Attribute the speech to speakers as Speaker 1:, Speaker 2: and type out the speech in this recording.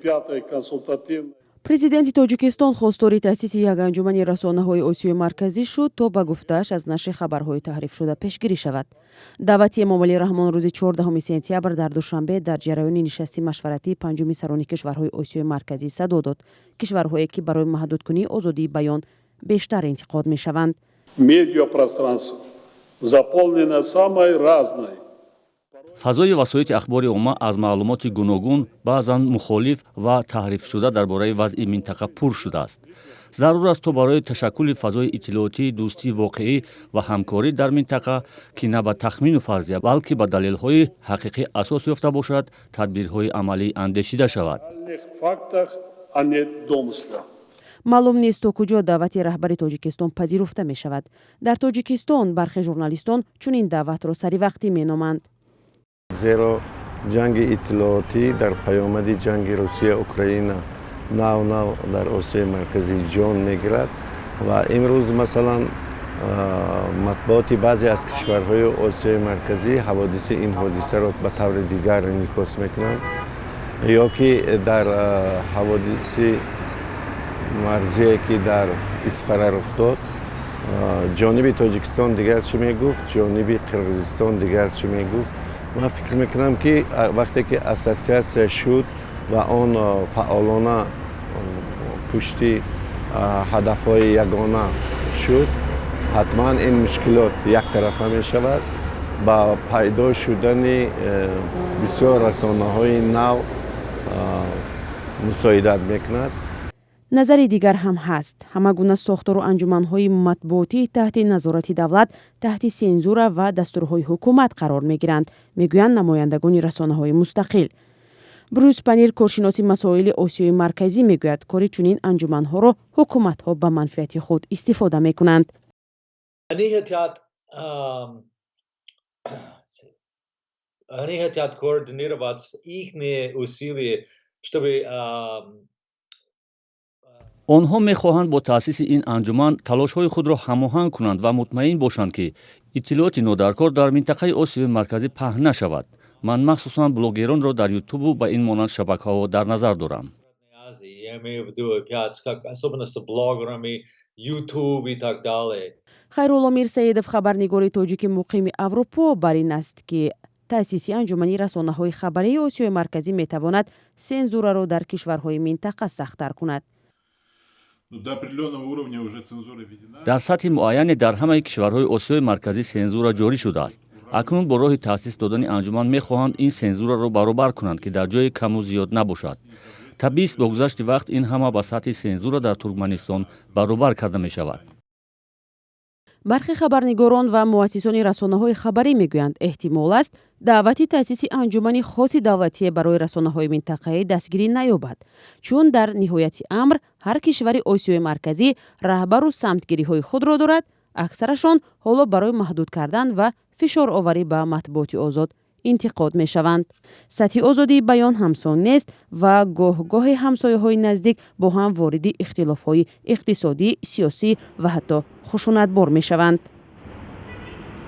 Speaker 1: Пятой консультативной
Speaker 2: Президенти Тоҷикистон хостори таъсиси як анҷумани расонаҳои Осиёи Марказӣ шуд, то, ба гуфтааш, аз нашри хабарҳои таҳрифшуда пешгирӣ шавад. Даъвати Эмомалӣ Раҳмон рӯзи 14 сентябр дар Душанбе дар ҷараёни нишасти машваратии панҷуми сарони кишварҳои Осиёи Марказӣ садо дод, кишварҳое ки барои маҳдудкунии озодии баён бештар интиқод мешаванд.
Speaker 1: Медиапространство заполнено самой разной
Speaker 3: Фазои васоити ахбори омма аз маълумоти гуногун, баъзан мухолиф ва таҳрифшуда дар бораи вазъи минтақа пур шудааст. Зарур аст, то барои ташаккули фазои иттилоотии дӯстии воқеӣ ва ҳамкорӣ дар минтақа, ки на ба тахмину фарзия, балки ба далелҳои ҳақиқӣ асос ёфта бошад, тадбирҳои амалӣ андешида шавад.
Speaker 1: фактах, а не домыслах.
Speaker 2: Маълум нест, то куҷо даъвати раҳбари Тоҷикистон пазируфта мешавад. Дар Тоҷикистон бархе журналистон чунин даъватро саривақтӣ меноманд.
Speaker 4: Зеро ҷанги иттилоотӣ дар паёмади ҷанги Русия Украина нав нав дар Осиёи Марказӣ ҷон мегирад ва имрӯз, масалан, матбуоти баъзе аз кишварҳои Осиёи Марказӣ ҳаводиси ин ҳодисаро ба таври дигар инъикос мекунанд ё ки дар ҳаводиси марзие, ки дар Исфара рух дод, ҷониби Тоҷикистон дигар чӣ мегуфт, ҷониби Қирғизистон дигар чӣ мегуфт. Ман фикр мекунам, ки вақте ки ассотсиатсия шуд ва он фаъолона пушти ҳадафҳои ягона шуд, ҳатман ин мушкилот яктарафа мешавад, ба пайдо шудани бисёр расонаҳои нав мусоидат мекунад.
Speaker 2: Назари дигар ҳам ҳаст. Ҳама гуна сохтору анҷуманҳои матбуотӣ таҳти назорати давлат, таҳти сензура ва дастурҳои ҳукумат қарор мегиранд, мегӯянд намояндагони расонаҳои мустақил. Брюс Панир, коршиноси масоили Осиёи Марказӣ, мегӯяд, кори чунин анҷуманҳоро ҳукуматҳо ба манфиати худ истифода мекунанд.
Speaker 5: Они хотят координировать ихние усилия, чтобы
Speaker 3: Онҳо мехоҳанд бо таъсиси ин анҷуман талошҳои худро ҳамоҳанг кунанд ва мутмаин бошанд, ки иттилооти нодаркор дар минтақаи Осиёи Марказӣ паҳн нашавад. Ман махсусан блогеронро дар Ютубу ба ин монанд шабакаҳо дар назар дорам.
Speaker 5: Я имею в виду опять, как особенно с блогерами, YouTube и так далее.
Speaker 2: Хайрулло Мирсаидов, хабарнигори тоҷики муқими Аврупо, бар ин аст, ки таъсиси анҷумани расонаҳои хабарии Осиёи Марказӣ метавонад сензураро дар кишварҳои минтақа сахттар кунад.
Speaker 3: Дар сатҳи муайяне дар ҳамаи кишварҳои Осиёи Марказӣ сензура ҷорӣ шудааст. Акнун бо роҳи таъсис додани анҷуман мехоҳанд ин сензураро баробар кунанд, ки дар ҷое каму зиёд набошад. Табиист, бо гузашти вақт ин ҳама ба сатҳи сензура дар Туркманистон баробар карда мешавад.
Speaker 2: Бархе хабарнигорон ва муассисони расонаҳои хабарӣ мегӯянд, эҳтимол аст, даъвати таъсиси анҷумани хоси давлатие барои расонаҳои минтақаӣ дастгирӣ наёбад, чун дар ниҳояти амр ҳар кишвари Осиёи Марказӣ раҳбару самтгириҳои худро дорад. Аксарашон ҳоло барои маҳдуд кардан ва фишороварӣ ба матбуоти озод интиқод мешаванд. Сатҳи озодии баён ҳамсон нест ва гоҳ-гоҳе ҳамсояҳои наздик бо ҳам вориди ихтилофҳои иқтисодӣ, сиёсӣ ва ҳатто хушунатбор мешаванд.